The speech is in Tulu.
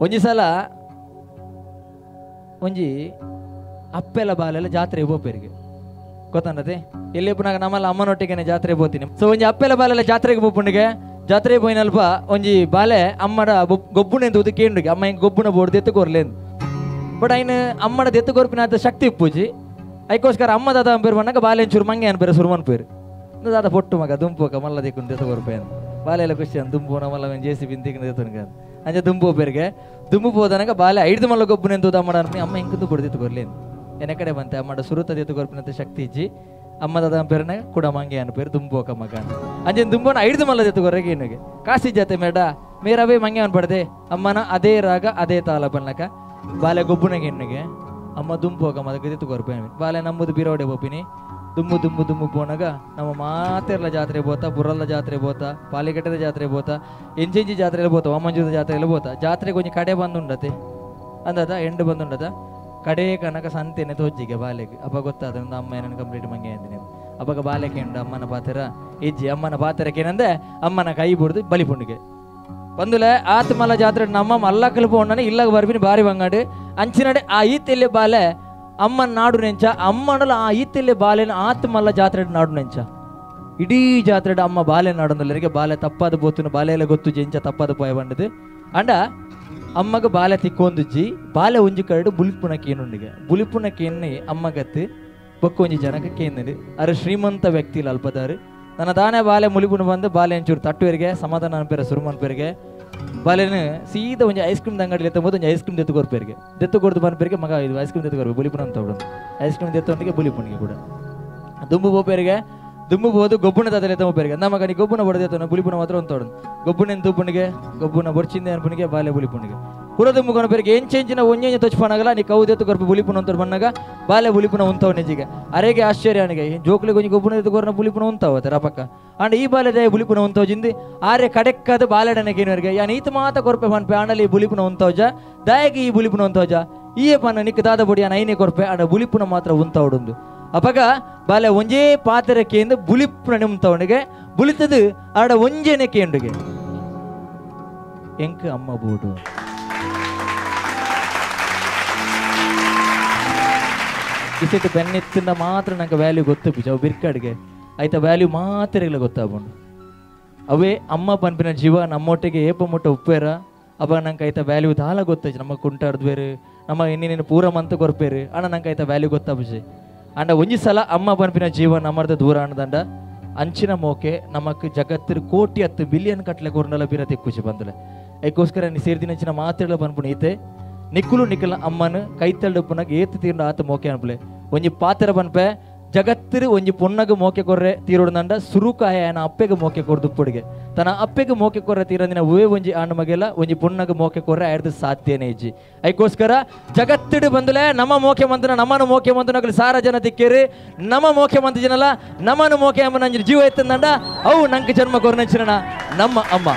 ಒಂಜಿ ಸಲ ಒಂಜಿ ಅಪ್ಪೆಲ ಬಾಲೆಲ್ಲ ಜಾತ್ರೆ ಪೋಪೆರಿಗೆ ಗೊತ್ತಂಡತೆ ಎಲ್ಲಿ ಪುನಾಗ ನಮ್ಮಲ್ಲ ಅಮ್ಮನೊಟ್ಟಿಗೆನೆ ಜಾತ್ರೆ ಪೋತೀನಿ. ಸೊ ಒಂಜಿ ಅಪ್ಪೆಲ ಬಾಲೆಲ್ಲ ಜಾತ್ರೆಗೆ ಪೋಪುಂಡಿಗೆ ಜಾತ್ರೆ ಪೋಯಿನಲ್ಪ ಒಂಜಿ ಬಾಲೆ ಅಮ್ಮಡ ಗೊಬ್ಬುನೆ ತೂದು ಕೇಂಡುಗೆ ಅಮ್ಮ ಹಿಂಗೆ ಗೊಬ್ಬುನ ಬೋರ್ಡ್ ದೆತ್ತು ಕೊರ್ಲೇನು. ಬಟ್ ಐನ್ ಅಮ್ಮಡ ದೆತ್ತು ಕೊರ್ಪಿನ ಶಕ್ತಿ ಇಪ್ಪುಜಿ. ಐಕೋಸ್ಕರ ಅಮ್ಮ ದಾದ ಅಂಪೇರು ಬಣ್ಣಕ ಬಾಲೆ ಒಂಚೂರು ಮಂಗೆ ಅನ್ಪೇರು ಸುರುಮನ್ ಪೇರು ದಾದ ಪೊಟ್ಟು ಮಗ ದುಂಪೋಕ ಮಲ್ಲ ದಿಕ್ಕು ದೆತ್ತು ಕೊರ್ಪೇನು ಬಾಲೆಲ್ಲ ಖುಷಿ ಅಂತ ದುಂಪೋನ ಮಲ್ಲ ಜೇಸಿ ಬಿನ್ ದಿಕ್ಕು ದೆತ್ತುನ್ಗ ಅಂಚೆ ದುಂಬು ಪೇರಿಗೆ ದುಂಬು ಪೋದನಕ ಬಾಲೆ ಐದು ಮಲ್ಲ ಗೊಬ್ಬುನೆ ತೂದು ಅಮ್ಮಡ ಅನ್ಪಿ ಅಮ್ಮ ಹಿಂಗೆ ಬೋರ್ಡ್ ದೆತ್ತು ಕೊರ್ಲೇನು. ಎನ ಕಡೆ ಬಂತೆ ಅಮ್ಮಡ ಸುರುತ ದೆತ್ತು ಕೊರ್ಪಿನಂತ ಶಕ್ತಿ ಇಜ್ಜಿ ಅಮ್ಮ ದಾದ ಪೇರನ ಕೂಡ ಮಂಗೆ ಅನ್ಪೇರು ದುಂಬೋಕ ಮಗ ಅಂಜೆ ದುಂಬೋನ ಐದು ಮಲ್ಲ ದೆತ್ತು ಕೊರ್ರೆಗೆ ಇನ್ನುಗೆ ಕಾಸಿ ಜಾತೆ ಮೇಡ ಮೇರವೇ ಮಂಗೆ ಅನ್ಪಡ್ದೆ ಅಮ್ಮನ ಅದೇ ರಾಗ ಅದೇ ತಾಳ ಬನ್ನಕ ಬಾಲೆ ಗೊಬ್ಬುನಗೆ ಎಣ್ಣೆಗೆ ಅಮ್ಮ ದುಂಪೋಗ ಮದಕ್ಕೆ ದೆತ್ತು ಕೊರ್ಪೇನು ಬಾಲೆ ನಮ್ಮದು ಬಿರೋಡೆ ಬೋಪಿನಿ ದುಮ್ಮು ದುಮ್ಮು ದುಮ್ಮು ಪೋನಾಗ ನಮ್ಮ ಮಾತೆರ್ಲ ಜಾತ್ರೆ ಬೋತ ಬುರಲ್ಲ ಜಾತ್ರೆ ಬೋತ ಪಾಲಿಕಟ್ಟದ ಜಾತ್ರೆ ಬೋತ ಎಂಚೆಂಚಿ ಜಾತ್ರೆಲ್ಲ ಬೋತ ವಾಮಂಜೂದ ಜಾತ್ರೆಲ್ಲ ಬೋತ ಜಾತ್ರೆಗೆ ಒಂಜಿ ಕಡೆ ಬಂದುಂಡತೆ ಅಂದದ ಎಂಡು ಬಂದುಂಡದ ಕಡೆ ಕನಕ ಸಂತೆನೆ ತೋಜ್ಜಿಗೆ ಬಾಲೆಗೆ ಅಪ್ಪ ಗೊತ್ತಾದ ಒಂದು ಅಮ್ಮ ಏನನ್ನು ಕಂಪ್ಲೀಟ್ ಮಂಗೆ ಅಂದಿನಿ ಅಪ್ಪಗ ಬಾಲೆಗೆ ಉಂಡು ಅಮ್ಮನ ಪಾತ್ರ ಇಜ್ಜಿ ಅಮ್ಮನ ಪಾತ್ರಕ್ಕೆ ಏನಂದೆ ಅಮ್ಮನ ಕೈ ಬುಡ್ದು ಬಲಿಪುಂಡಿಗೆ ಬಂದುಲೆ ಆತ್ಮಲ ಜಾತ್ರೆ ನಮ್ಮ ಮಲ್ಲಕ್ಕಲು ಪೋಂಡನೆ ಇಲ್ಲಾಗ ಬರ್ಪಿನಿ ಬಾರಿ ಬಂಗಾಡು ಅಂಚಿನಡೆ ಆ ಈತೆಲ್ಲಿ ಬಾಲೆ ಅಮ್ಮನ ನಾಡು ನೆಂಚ ಅಮ್ಮನಲ್ಲ ಆ ಈತೆಲ್ಲಿ ಬಾಲೆನ ಆತ್ಮಲ್ಲ ಜಾತ್ರೆ ನಾಡು ನೆಂಚ ಇಡೀ ಜಾತ್ರೆ ಅಮ್ಮ ಬಾಲೆ ನಾಡೊಂದಲ್ಲರಿಗೆ ಬಾಲೆ ತಪ್ಪಾದ ಬೋತುನ ಬಾಲೆಲ್ಲ ಗೊತ್ತು ಜೆಂಚ ತಪ್ಪಾದ ಪೋಯ ಬಂಡದು ಅಂಡ ಅಮ್ಮಗ ಬಾಲೆ ತಿಕ್ಕೊಂದುಜ್ಜಿ ಬಾಲೆ ಒಂಜಿ ಕರಡು ಬುಲಿಪುನ ಕೇನುಂಡಿಗೆ ಬುಲಿಪುನ ಕೇನ್ನಿ ಅಮ್ಮಗತ್ತು ಬೊಕ್ಕ ಒಂಜಿ ಜನಕ್ಕೆ ಕೇಂದ್ರಿ ಅರೆ ಶ್ರೀಮಂತ ವ್ಯಕ್ತಿ ಅಲ್ಪದಾರು ನನ್ನ ತಾನೇ ಬಾಲೆ ಮುಲಿಪುನ ಬಂದು ಬಾಲೆ ಒಂಚೂರು ತಟ್ಟುವರಿಗೆ ಸಮಾಧಾನ ಅನ್ಪೇರ ಸುರುಮನ್ಪೇರಿಗೆ ಬಾಲೆನ ಸೀದಾ ಒಂಜಿ ಐಸ್ ಕ್ರೀಮ್ ಅಂಗಡಿ ಎತ್ತಬೋದು ಒಂಜಿ ಐಸ್ ಕ್ರೀಮ್ ದೆತ್ತು ಕೊರ್ಪೇರಿಗೆ ದೆತ್ತು ಕೊಡ್ದು ಬಂದ್ಪೇರಿಗೆ ಮಗ ಇದು ಐಸ್ ಕ್ರೀಮ್ ದೆತ್ತು ಕೊರ್ಬೇಕು ಬುಲಿಪುನ ಅಂತ ಬಿಡು ಐಸ್ ಕ್ರೀಮ್ ದೆತ್ತೊಂದಿಗೆ ಬುಲಿಪುನಿಗೆ ಕೂಡ ದುಂಬು ಬೋಪೇರಿಗೆ ದುಂಬು ಬೋದು ಗೊಬ್ಬುನ ತಾತಲೆ ಎತ್ತ ನಮ್ಮ ಮಗ ನೀ ಗೊಬ್ಬುನ ಬಡದೆ ಬುಲಿಪುನ ಮಾತ್ರ ಒಂದು ತೋಡು ಗೊಬ್ಬುನ ದುಬ್ಬುನಿಗೆ ಗೊಬ್ಬುನ ಬೊರ್ಚಿಂದೆ ಅನ್ಪುನಿಗೆ ಬಾಲೆ ಬುಲಿಪುನಿಗೆ ಕುಡ ದುಂಬು ಕೊನಪೇರಿಗೆ ಎಂಚೆಂಚಿನ ಒಂಜೆಂಚ ತೊಚ್ಪನಾಗಲ್ಲ ನೀ ಕೌ ದೆತ್ತು ಕೊರ್ಪು ಬುಲಿಪುನ ಅಂತ ಬಣ್ಣಾಗ ಬಾಲೆ ಬುಲಿಪುನ ಉಂತವ ನಿಜಿಗೆ ಅರೆಗೆ ಆಶ್ಚರ್ಯ ಅನಿಗೆ ಜೋಕ್ಲಿಗೆ ಒಂಜಿ ಗೊಬ್ಬುನ ಎತ್ತು ಕೊರ್ನ ಬುಲಿಪುನ ಉಂತಾವ ರಪಕ್ಕ ಅಂಡ್ ಈ ಬಾಲೆ ದಯ ಬುಲಿಪುನ ಉಂತವ ಜಿಂದಿ ಆರೆ ಕಡೆಕ್ಕದ ಬಾಲೆಡನಗೇನವರಿಗೆ ಯಾನ್ ಈತ ಮಾತ ಕೊರ್ಪೆ ಪನ್ಪೆ ಆಂಡಲಿ ಈ ಬುಲಿಪುನ ಉಂತವಜ ದಾಯಗೆ ಈ ಬುಲಿಪುನ ಉಂತವಜ ಈಯೆ ಪನ್ನ ನಿಕ್ ದಾದ ಬೊಡಿ ಯಾನ್ ಐನೇ ಕೊರ್ಪೆ ಅಂಡ ಬುಲಿಪುನ ಮಾತ್ರ ಉಂತವಡುಂದು ಅಪಗ ಬಾಲೆ ಒಂಜೇ ಪಾತ್ರಕ್ಕೆ ಬುಲಿಪುನ ನಿಮ್ತವನಿಗೆ ಬುಲಿತದು ಆಡ ಒಂಜೇನೆ ಕೇಂಡುಗೆ ಎಂಕ್ ಅಮ್ಮ ಬೋಡು ಇಸೆಟ್ ಬೆನ್ನೆತ್ತಿಂದ ಮಾತ್ರ ನಂಗೆ ವ್ಯಾಲ್ಯೂ ಗೊತ್ತು ಅವು ಬಿರ್ಕಡ್ಗೆ ಆಯ್ತಾ ವ್ಯಾಲ್ಯೂ ಮಾತ್ರ ಇಲ್ಲ ಗೊತ್ತಾಗ್ಬಂಡು ಅವೇ ಅಮ್ಮ ಪನ್ಪಿನ ಜೀವ ನಮ್ಮೊಟ್ಟಿಗೆ ಏಪ ಮುಟ್ಟ ಉಪ್ಪೇರ ಅವಾಗ ನಂಗೆ ಆಯ್ತಾ ವ್ಯಾಲ್ಯೂ ದಾಲ ಗೊತ್ತಾಯ್ತು ನಮ್ಮ ಕುಂಟಾಡ್ದ್ವೇರು ನಮ್ಮ ಇನ್ನೇನು ಪೂರ ಮಂತ ಕೊರ್ಪೇರು ಅಣ್ಣ ನಂಗೆ ಆಯ್ತಾ ವ್ಯಾಲ್ಯೂ ಗೊತ್ತಾಬುಜಿ ಅಂಡ ಒಂಜಿ ಸಲ ಅಮ್ಮ ಪನ್ಪಿನ ಜೀವ ನಮ್ಮರ್ದ ದೂರ ಅಣ್ಣದಂಡ ಅಂಚಿನ ಮೋಕೆ ನಮಕ್ ಜಗತ್ತಿನ ಕೋಟಿ 10 ಬಿಲಿಯನ್ ಕಟ್ಲೆ ಕೊರ್ನಲ ಬೀರ ತಿಕ್ಕುಚಿ ಬಂದಲೆ ಅದಕ್ಕೋಸ್ಕರ ನೀ ಸೇರ್ದಿನಂಚಿನ ಮಾತೆಲ್ಲ ಪನ್ಪುಣ ಈತೆ ನಿಕ್ಕುಲು ನಿಕ್ಕಲ ಅಮ್ಮನ ಕೈತಳ್ಳುಪ್ಪನಾಗ ಏತು ತೀರ್ನ ಆತ ಮೋಕೆ ಅನ್ಪಲೆ ಒಂಜಿ ಪಾತ್ರ ಪನ್ಪೆ ಜಗತ್ತಿರು ಒಂಜಿ ಪೊನ್ನಗ ಮೋಕೆ ಕೊರ್ರೆ ತೀರೋಡ್ದಂಡ ಸುರುಕಾಯ ಅಪ್ಪೆಗೆ ಮೋಕೆ ಕೊರ್ದು ಪೊಡಿಗೆ ತನ್ನ ಅಪ್ಪೆಗೆ ಮೋಕೆ ಕೊರ್ರೆ ತೀರಂದಿನ ಉವೆ ಒಂಜಿ ಆಣ್ ಮಗೆಲ್ಲ ಒಂಜಿ ಪೊನ್ನಗ ಮೋಕೆ ಕೊರ್ರೆ ಆಯ್ದು ಸಾಧ್ಯನೇ ಇಜ್ಜಿ. ಅದಕ್ಕೋಸ್ಕರ ಜಗತ್ತಿಡು ಬಂದಲೆ ನಮ್ಮ ಮೋಕೆ ಮಂತನ ನಮ್ಮನು ಮೋಕೆ ಮಂತನಗಲು ಸಾರ ಜನ ತಿಕ್ಕೇರಿ ನಮ್ಮ ಮೋಕೆ ಮಂತ ಜನಲ್ಲ ನಮ್ಮನು ಮೋಕೆ ಅಮ್ಮ ನಂಜಿ ಜೀವ ಎತ್ತಂದಂಡ ಅವು ನಂಗೆ ಜನ್ಮ ಕೊರ್ನಂಚಿನ ನಮ್ಮ ಅಮ್ಮ.